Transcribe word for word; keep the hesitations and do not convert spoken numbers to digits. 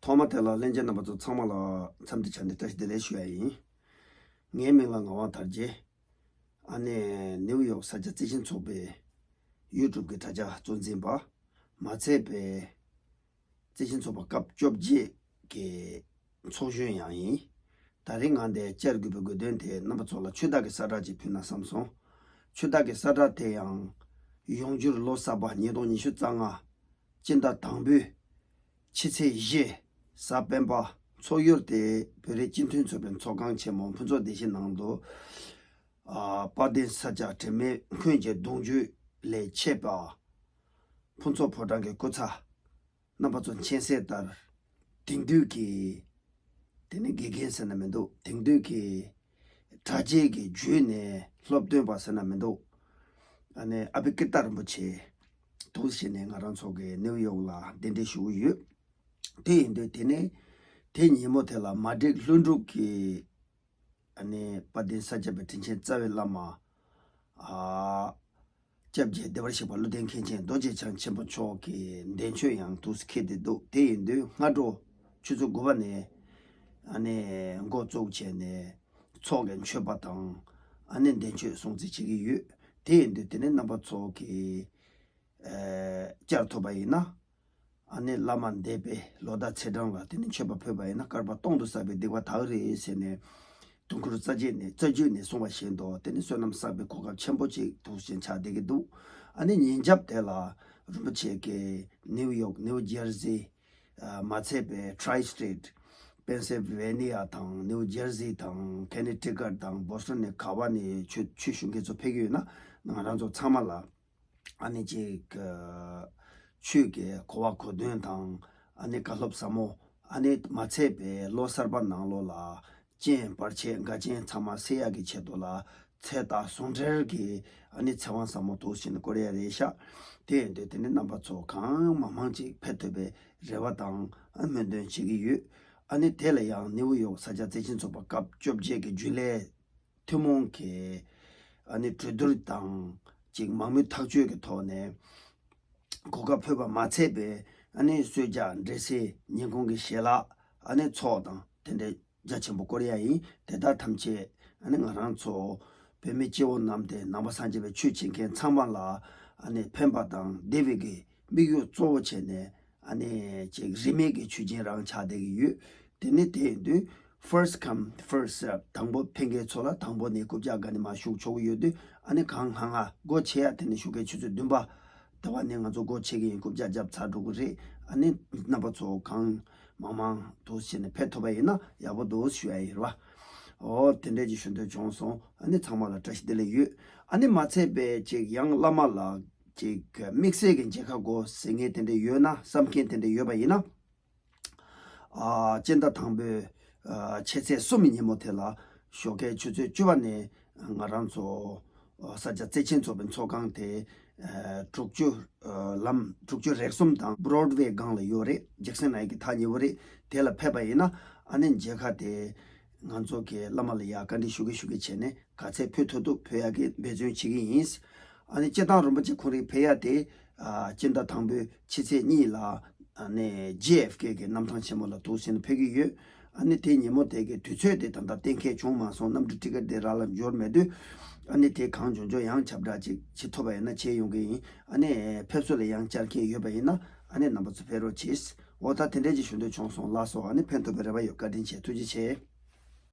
ཐོག་མ་དེ་ལ་ལྷན་རྒྱས་རྣམ་པ་ཚོ་ཚང་མ་ལ་འཚམས་འདྲི་བྱས་ནས་བཀྲ་ཤིས་བདེ་ལེགས་ཞུ་ཡ་ཡིན། ངའི་མིང་ལ་ངག་དབང་དར་རྒྱས། ཨ་ནི་ནེའུ་ཡོག་ས་སྐྱ་རྩེད་འགྲན་ཚོགས་པའི་ཡུ་ཊུབ་ཀྱི་དྲ་རྒྱ་གཙོ་འཛིན་པ། མ་ཚད་པའི་རྩེད་འགྲན་ཚོགས་པ་སྐབས་བཅོ་བརྒྱད་ཀྱི་ཚོགས་གཞོན་ཡང་ཡིན། ད་རིང་ང་འདིར་བཅར་དགོས་པའི་དགོས་དོན་དེ་རྣམ་པ་ཚོ་ལ་ཆོས་བདག་གི་གསལ་བསྒྲགས་ཅིག་ཕུལ་ན་བསམ་སོང་། ཆོས་བདག་གི་གསལ་བསྒྲགས་དེ་ཡང་ཡོང་འབྱོར་ལོ་གསར་པ་ཉིས་སྟོང་ཉི་ཤུ་རྩ་ལྔ་སྤྱི་ཟླ་དང་པོའི་ཕྱི་ཚེས་བཞི་གཟའ་སྤེན་པ་ཚོགས་ཡུལ་དེ་བོད་རིགས་སྤྱི་མཐུན་ཚོགས་པའི་ཚོགས་ཁང་ཆེན་མོ་ཕུན་ཚོགས་བདེ་ཆེན་ནང་དུ། ཨ། དཔལ་ལྡན་ས་སྐྱ་དྲི་མེད་མཁྱེན་བརྩེའི་གདུང་རྒྱུད་ལས་མཆེད་པ། ཕུན་ཚོགས་ཕོ་བྲང་གི་སྐུ་ཚ། རྣམ་པ་ཚོ་མཁྱེན་གསལ་ལྟར། དེང་དུས་ཀྱི། དེ་ནི་དགེ་རྒན་ཟེར་ན་མི་འདུག་དེང་དུས་ཀྱི་གྲྭ་ཆས་ཀྱི་བརྒྱུད་ནས་སློབ་སྟོན་པ་ཟེར་ན་མི་འདུག་ཨ་ནི་ཨ་བི་ཀིརྟ་རིན་པོ་ཆེ་འདུག་བྱས་ནས་ང་རང་ཚོ་གི་ནེའུ་ཡོག་ལ་གདན་འདྲེན་ཞུ་གི་ཡོད། དེ་ཡིན་དུས་དེ་ནི་དེ་ཉིན་མོ་དེ་ལ་མ་བསྒྲིགས་ལྷུན་གྲུབ་ཀྱི། ཨ་ནི་དཔལ་ལྡན་ས་སྐྱ་པའི་དྲིན་ཆེན་རྩ་བའི་བླ་མ། ཨ། སྐྱབས་རྗེ་བདེ་བར་གཤེགས་པ་བློ་ལྡན་མཁན་ཆེན་རྡོ་རྗེ་འཆང་ཆེན་པོ་མཆོག་གི་གདན་ཆོས་ཡང་དུས་སུ་འཁེལ་ཏེ་འདུག་དེ་ཡིན་དུས་སྔ་དྲོ་ཆུ་ཚོད་དགུ་པ་ནས་ཨ་ནི་འགོ་བཙུགས་བྱས་ནས་ཚོགས་ཀྱི་མཆོད་པ་དང་ཨ་ནི་གདན་ཆོས་སྲུང་བརྩི་བྱེད་ཀྱི་ཡོད། དེ་ཡིན་དུས་དེ་ནས་རྣམ་པ་ཚོ་གིས་ཨ་བཅར་ཐུབ་པ་ཡིན་ན། ཨ་ནི་བླ་མ་འདས་པའི་ལོ་ཟླ་ཚེས་གྲངས་ལ་དེ་ནི་མཆོད་པ་ཕུལ་བ་ཡིན་ན་སྐལ་པ་སྟོང་དུ་བསགས་པའི་སྡིག་པ་དག་རེད་ཟེར་ནས། དུས་འཁོར་རྩ་རྒྱུད་ནས་རྩ་རྒྱུད་ནས་གསུངས་པ་བཞིན་དུ་དེ་ནི་བསོད་ནམས་བསགས་པའི་གོ་སྐབས་ཆེན་པོ་ཅིག་དུས་ཆེན་ཆགས་བསྡད་ཀྱི་འདུག་ཨ་ནི་ཉིན་རྒྱབ་དེ་ལ་རིན་པོ་ཆེ་གིས་ནེའུ་ཡོག་ནེའུ་ཇར་སི། ཨ། མ་ཚད་པའི་Tri-State། པེན་སིལ་ཝེ་ནི་ཡ་དང་ནེའུ་ཇར་སི་དང་ཁེ་ནེ་ཊི་ཀཊ་དང་བོ་སི་ཊོན་ནས་ག་བ་ནས་ཆོས་ཆོས་ཞུ་མཁན་ཚོ་ཕེབས་ཀྱི་ཡོད་ན་ང་རང་ཚོ་ཚང་མ་ལ། ཨ་ནི་ཅིག་ཆོས་ཀྱི་གོ་བ་གོ་དོན་དང་ཨ་ནི་བཀའ་སློབ་ཟབ་མོ། ཨ་ནི་མ་ཚད་པའི་ལོ་གསར་པ་ནང་ལོགས་ལ་རྐྱེན་བར་ཆད་འགལ་རྐྱེན་ཚང་མ་སེལ་ཡག་གི་ཆེད་དུ་ལ་ཚེ་ལྟ་ཟུང་འབྲེལ་གྱི་ཨ་ནི་ཚེ་དབང་ཟབ་མོ་འདུག་བྱས་ནས་བསྐོར་ཡ་རེད་ཤག་དེ་ཡིན་དུས་དེ་ནི་རྣམ་པ་ཚོ་གང་མང་མང་ཅིག་ཕེབས་ཐུབ་པའི་རེ་བ་དང་སྨོན་འདུན་བྱེད་ཀྱི་ཡོད། ཨ་ནི་དེ་ལ་ཡང་ནེའུ་ཡོག་ས་སྐྱ་རྩེད་འགྲན་ཚོགས་པ་སྐབས་བཅོ་བརྒྱད་ཀྱི་རྒྱུན་ལས། ཐུན་མོང་གི་ཨ་ནི་གྲོས་བསྡུར་དང་ཅིག་མང་མོས་ཐག་གཅོད་ཀྱི་ཐོག་ནས་གོ་སྐབས་ཕུལ་བ་མ་ཚད་པའི་ཨ་ནི་གསོལ་ཇ་འབྲས་སིལ་ཉིན་གུང་གི་ཞལ་ལག་ཨ་ནི་ཚོགས་དང་དེ་འདྲའི་རྒྱ་ཆེན་པོ་བསྐོར་ཡ་ཡིན། དེ་དག་ཐམས་ཅད་ཨ་ནི་ང་རང་ཚོ་བོད་མི་སྤྱི་བོ་བསྣམས་ཏེ་ནང་པ་སངས་རྒྱས་པའི་ཆོས་བྱེད་མཁན་ཚང་མ་ལ་ཨ་ནི་ཕན་པ་དང་བདེ་བའི་གི་དམིགས་ཡུལ་གཙོ་བོ་བྱས་ནས། ཨ་ནི་ཅིག་རིས་མེད་ཀྱི་ཆོས་ཅན་རང་ཆགས་བསྡད་ཀྱི་ཡོད། དེ་ནི་དེ་ཡིན་དུས་first come first serve། དང་པོ་ཕེབས་མཁན་ཚོ་ལ་དང་པོ་ནས་རྐུབ་བཀྱག་སྒང་ནས་མར་ཞུགས་ཆོག་གི་ཡོད་དུས། ཨ་ནི་གང་སྔ་སྔ་སྒོ་ཕྱེ་ཡ་དེ་ནི་ཞོགས་ཀའི་ཆུ་ཚོད་བདུན་པ་དེ་བ་ནས་ང་ཚོ་སྒོ་ཕྱེ་གི་ཡིན། རྐུབ་བཀྱག་བརྒྱབ་ཚར་འགྲོ་གི་རེད། ཨ་ནི་རྣམ་པ་ཚོ་གང་མང་མང་དུ་བྱས་ནས་ཕེབས་ཐུབ་པ་ཡིན་ན་ཡག་པོ་འདུག་ཞུ་ཡ་ཡིན་རེད་བ། འོ་དེ་འདྲས་ཀྱི་ཞུ་འདོད་བྱུང་སོང་། ཨ་ནི་ཚང་མ་ལ་བཀྲ་ཤིས་བདེ་ལེགས་ཡོད། ཨ་ནི་མ་ཚད་པའི་ཅིག་ཡང་བླ་མ་ལ། ཅིག་དམིགས་བསལ་གྱི་མཇལ་ཁ་དགོས་ཟེར་མཁན་དེ་འདྲ་ཡོད་ན། བསམ་མཁན་དེ་འདྲ་ཡོད་པ་ཡིན་ན། ཨ། སྤྱི་ཟླ་དང་པོའི་ཨ་ཕྱི་ཚེས་གསུམ་ཉིན་མོ་དེ་ལ་ཞོགས་ཀའི་ཆུ་ཚོད་བཅུ་པ་ནས་ང་རང་ཚོ་ཨ་ས་སྐྱ་རྩེད་འགྲན་ཚོགས་པའི་ཚོགས་ཁང་དེ་ཨ་དྲུག་ཅུ་ཨ་ལམ་དྲུག་ཅུ་རེ་གསུམ་དང་Broadway་སྒང་ལ་ཡོད་རེད། ཇེག་སན་ཧའེཊ་གི་ཐག་ཉེ་བོ་རེད། དེ་ལ་ཕེབས་པ་ཡིན་ན་ཨ་ནི་མཇལ་ཁ་དེ་ང་ཚོ་གི་བླ་མ་ལ་ཡ་བཀའ་འདྲི་ཞུ་གི་ཞུ་གི་བྱས་ནས། ག་ཚད་ཕུལ་ཐུབ་ཐུབ་ཕུལ་ཡག་གི་འབད་བརྩོན་བྱེད་ཀྱི་ཡིན། ཨ་ནི་སྤྱིར་བཏང་རིན་པོ་ཆེ་ཁོང་རང་ཕེབས་ཡག་དེ་ཨ་སྤྱི་ཟླ་དང་པོའི་ཕྱི་ཚེས་གཉིས་ལ་ཨ་ནི་ཇེ་ཨེཕ་ཀེ་གི་གནམ་ཐང་ཆེན་མོ་ལ་འདུག་སེ་ཕེབས་ཀྱི་ཡོད། ཨ་ནི་དེ་ཉིན་མོ་དེ་གི་དུས་ཚོད་དེ་ད་ལྟ་གཏན་འཁེལ་བྱུང་མ་སོང་། གནམ་གྲུ་ཊི་ཀེ་ཊི་དེ་རག་ལ་འབྱོར་མེད་དུས། ཨ་ནི་དེ་གང་བྱུང་བྱུང་ཡང་ཁྱབ་བསྒྲགས་ཅིག་བྱེད་ཐུབ་པ་ཡིན་ན་བྱེད་ཡོང་གི་ཡིན། ཨ་ནི་ཕེབས་བསུ་ལ་ཡང་བཅར་མཁན་ཡོད་པ་ཡིན་ན་ཨ་ནི་རྣམ་པ་ཚོ་ཕེབས་རོགས་གྱིས། འོ་ད་དེ་འདྲས་ཅིག་ཞུ་འདོད་བྱུང་སོང་། ལགས་སོ། ཨ་ནི་ཕན་ཐོགས་པའི་རེ་བ་ཡོད། བཀའ་དྲིན་ཆེ། ཐུགས་རྗེ་ཆེ།